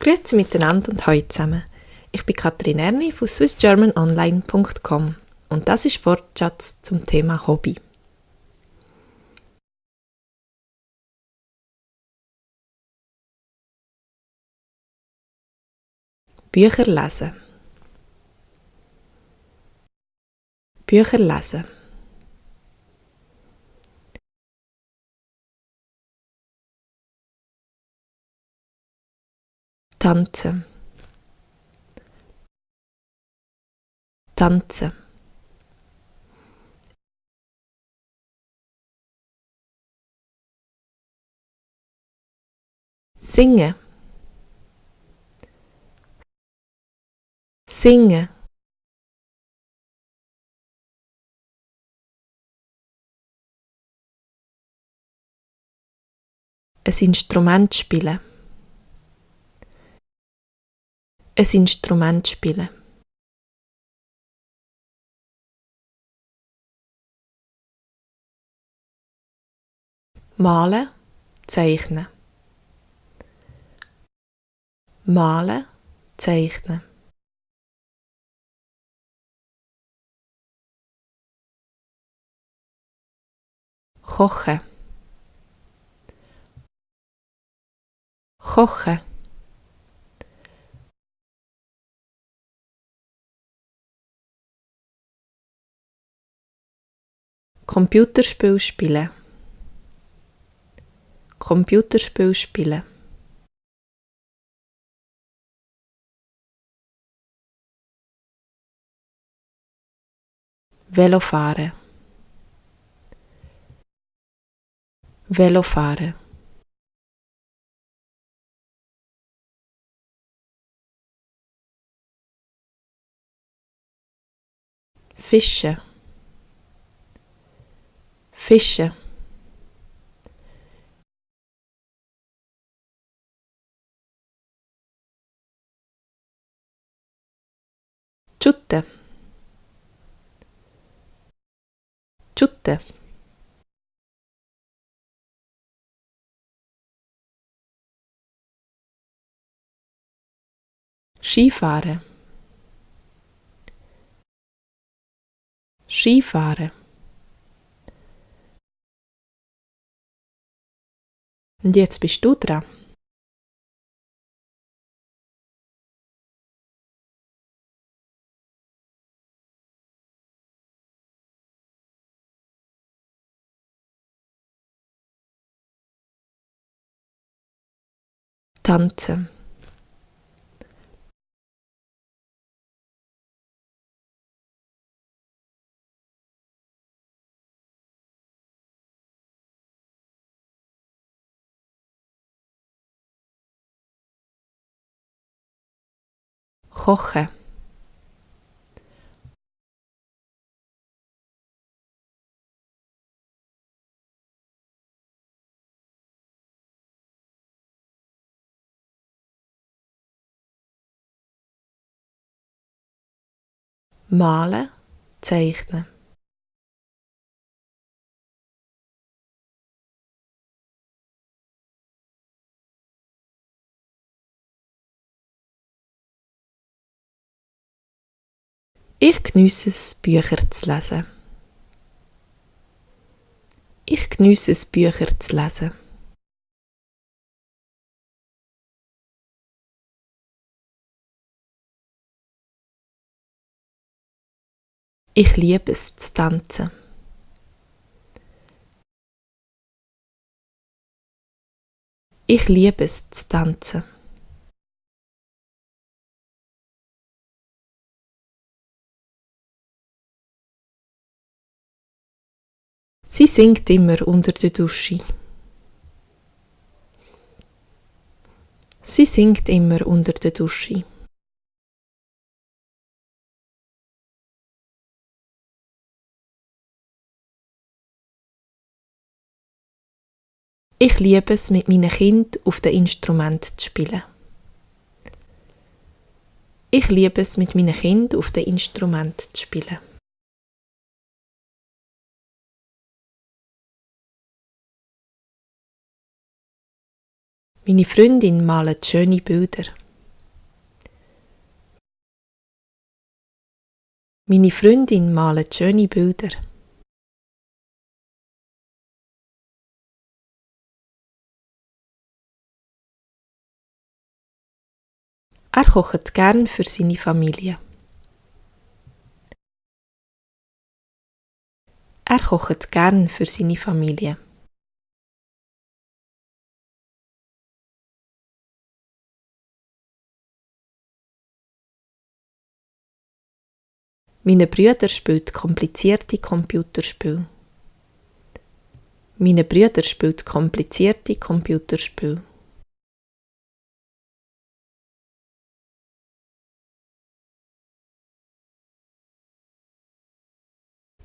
Grüezi miteinander und hallo zusammen. Ich bin Katrin Erni von swissgermanonline.com und das ist Wortschatz zum Thema Hobby. Bücher lesen. Bücher lesen. Tanzen. Tanzen. Singen. Singen. Ein Instrument spielen. Ein Instrument spielen. Malen, zeichnen. Malen, zeichnen. Kochen. Kochen. Computerspiel spielen. Computerspiel spielen. Velofahren. Velofahren. Fischen. Fischen. Schutten. Schutten. Skifahren. Skifahren. Und jetzt bist du dran. Tanzen. Kochen. Malen, zeichnen. Ich geniesse es, Bücher zu lesen. Ich geniesse es, Bücher zu lesen. Ich liebe es zu tanzen. Ich liebe es zu tanzen. Sie singt immer unter der Dusche. Sie singt immer unter der Dusche. Ich liebe es, mit meinen Kindern auf dem Instrument zu spielen. Ich liebe es, mit meinen Kindern auf dem Instrument zu spielen. Meine Freundin malt schöne Bilder. Meine Freundin malt schöne Bilder. Er kocht gern für seine Familie. Er kocht gern für seine Familie. Meine Brüder spielen komplizierte Computerspiele. Meine Brüder spielen komplizierte Computerspiele.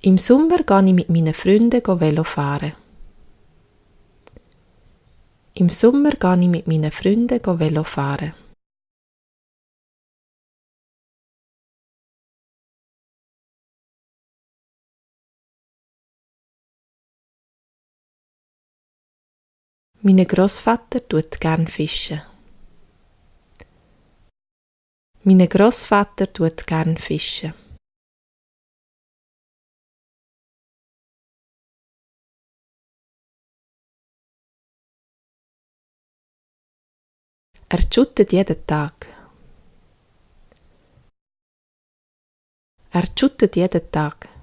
Im Sommer gehe ich mit meinen Freunden Velo fahren. Im Sommer gehe ich mit meinen Freunden Velo fahren. Mein Grossvater tut gern fischen. Mein Grossvater tut gern fischen. Er shootet jeden Tag. Er shootet jeden Tag.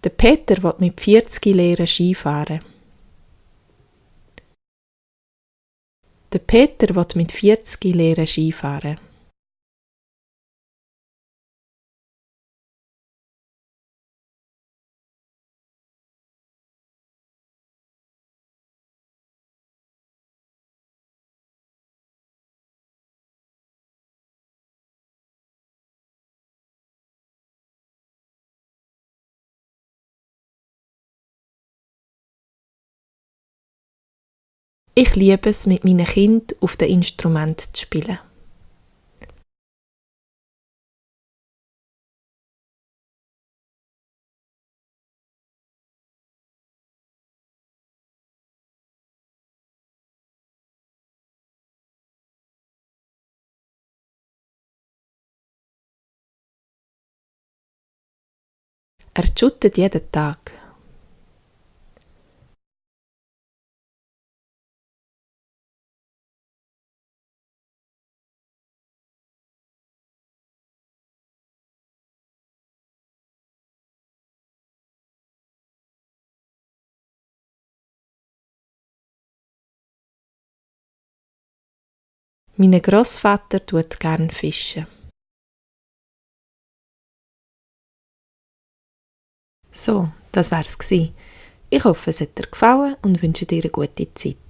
Der Peter will mit 40 lernen Skifahren. Der Peter will mit 40 lernen Skifahren. Ich liebe es, mit meinen Kindern auf den Instrumenten zu spielen. Er shootet jeden Tag. Mein Grossvater tut gern fischen. So, das wär's gsi. Ich hoffe, es hat dir gefallen und wünsche dir eine gute Zeit.